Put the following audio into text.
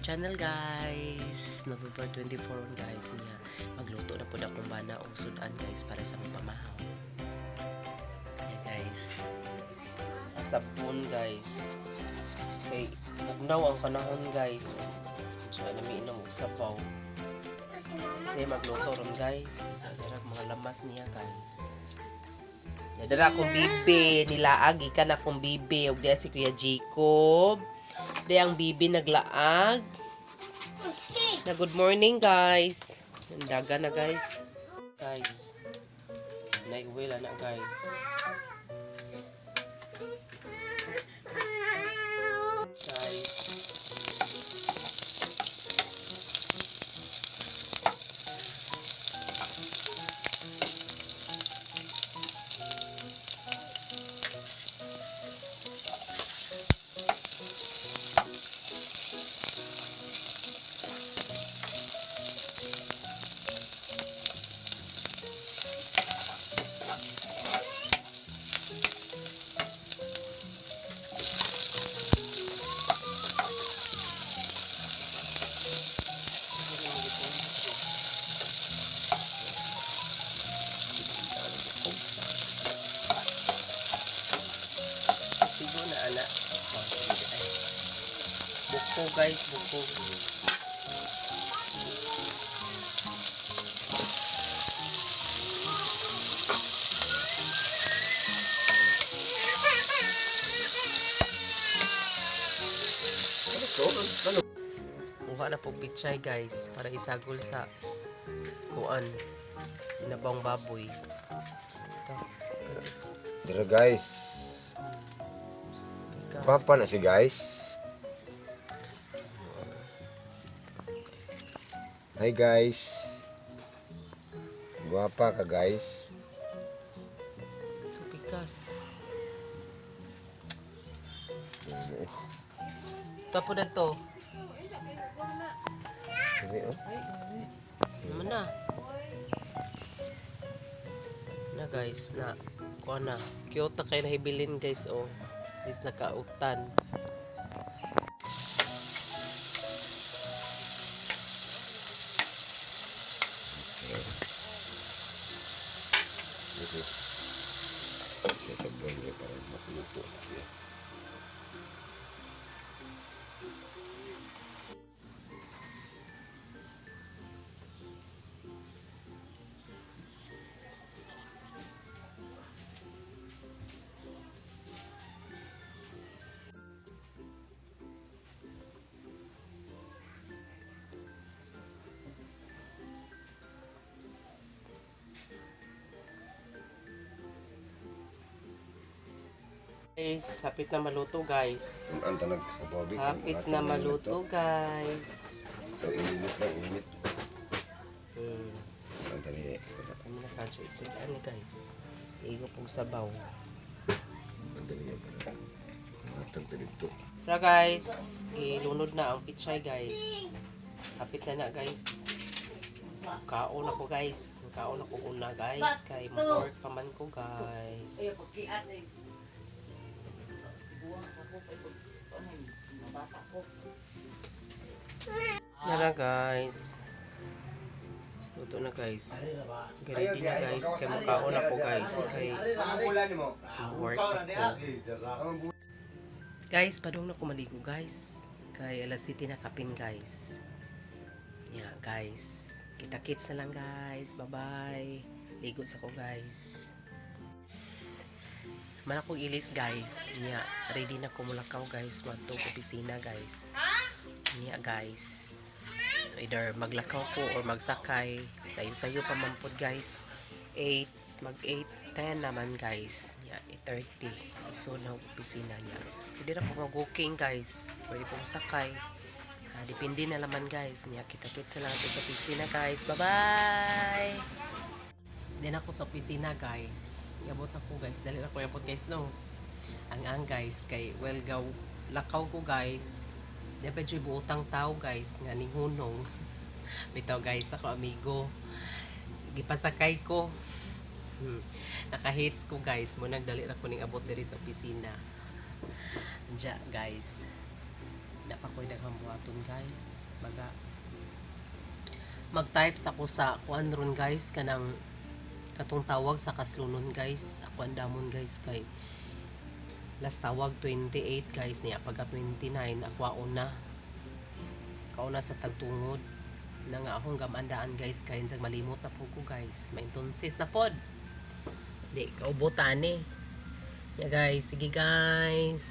channel, guys. November 24 guys niya. Magluto na pud akong bana og sudan, guys, para sa mga pamahaw. Yeah, guys. Asapon, guys. Kay bugnaw ang panahon, guys. So nami inom og sabaw. Kasi magluto ron, guys. Sa dara mga lamas niya, guys. Ya, dara akong bibi nilaag gikan akong bibi ug diya si Kuya Jacob. Di ang bibi naglaag. Na good morning, guys. Daga na, guys. Guys. Naiwila na, guys. Guys. Sigo na ana. Buko, guys, buko. Kuha na po pichay, guys, para isagol sa kuan sinabang baboy. Ito. Dira, guys. Guys. Papa na si guys. Hi, guys. Guwapa ka, guys. Ito, pikas. Ito po na to. Sige, oh. Naman na. Na, guys, na kuha na. Cute na kayo nahibilin, guys, oh. Is nakautan. Dito. Sa sabon niya para makluto na siya. Guys, hapit na maluto, guys. Ang tanag sa babi. Hapit na maluto, guys. Ito, init lang, init. Ang tani. Kami na kadyo isudan ni, guys. Igo pong sabaw. Ang dali para. Matag dito. Tara, guys, gilunod na ang pichay, guys. Hapit na na, guys. Kaon ako, guys. Kaon ako una, guys. Kay mo-work pa man ko, guys. Nara, guys. Luto na, guys. Ready na, guys. Kay mukaon ako, guys. Kay work ako. Guys, padung na ko maligo, guys. Kay alas 7 na kapin, guys. Yeah, guys. Kita-kits na lang, guys. Bye-bye. Ligo sa ko, guys. Man akong ilis, guys. Nya, ready na ko mulakaw, guys. Madto opisina, guys. Nya, guys. Either maglakaw ko or magsakay. Sayo-sayo pa man pod, guys. 8, mag 8, 10 naman, guys. Nya, 8:30. So na opisina niya. Pwede na po mag-walking, guys. Pwede po sakay. Ah, depende na laman, guys. Nya, kita-kits na lang ako sa opisina, guys. Bye-bye! Din ako sa opisina, guys. Yabot ako, guys. Dali na ko yabot, guys, no. Ang guys kay well gaw lakaw ko, guys. Di pa dyan buotang tao, guys, nga ning hunong. Bitaw, guys, ako amigo. Gipasakay ko. Naka-hits ko, guys. Mo nagdali ra ko ning abot diri sa opisina. Diya, guys. Napakoy daghang buhaton, guys. Baga mag-type sa ko sa kuan ron, guys, kanang katong tawag sa kaslunon, guys. Ako ang damon, guys, kay last tawag 28, guys, niya pagka 29 ako una kauna sa tagtungod na nga akong gamandaan, guys, kay insag malimot na po ko, guys. Maintenance na pod di kaubutan eh. Yeah, guys, sige, guys.